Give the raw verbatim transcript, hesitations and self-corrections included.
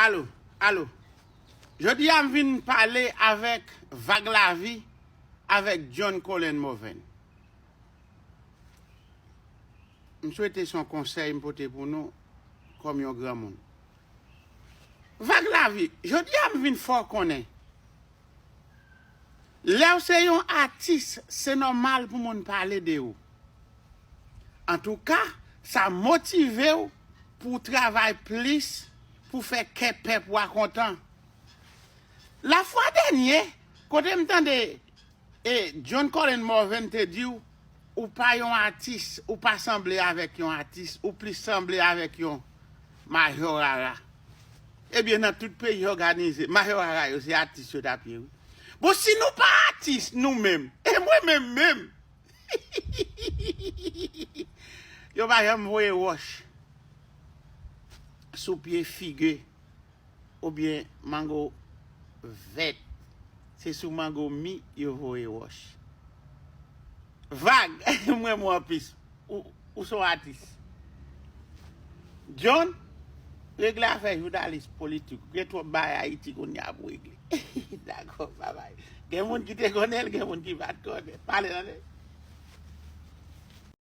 Alo, alo. Jodi a m vin pale avèk Vag Lavi, avèk John Colin Morvan. M swete se yon konsèy m pote pou nou kòm yon granmoun. Vag Lavi, jodi a m vin fè w konnen. Lè w se yon atis, se nòmal pou moun pale de ou. Antouka, sa motive w pou w travay plis, pou fè kè pèp ou a kontan. Lafwa dènye, kote m tande e John Colin Morvan te di w, ou pa yon atis, ou pa sanble avèk yon atis, ou plis sanble avèk yon majò rara. Ebyen, nan tout peyi òganize, majò rara yo se atis yo t ap ye, wi. Bon, si nou pa atis nou menm, e mwen menm menm, yo pa janm voye wòch sou pye figi oubyen mango vèt. Se sou mango mi yo voye wòch. Vag, mwen mwen anplis. Ou, ou se yon atis. John, regle afè jounalis politik. Gen twòp bagay Ayiti kounye a pou regle. Dakò, babay. Gen moun ki te konnen l, gen moun ki pa t konnen. Pale tande.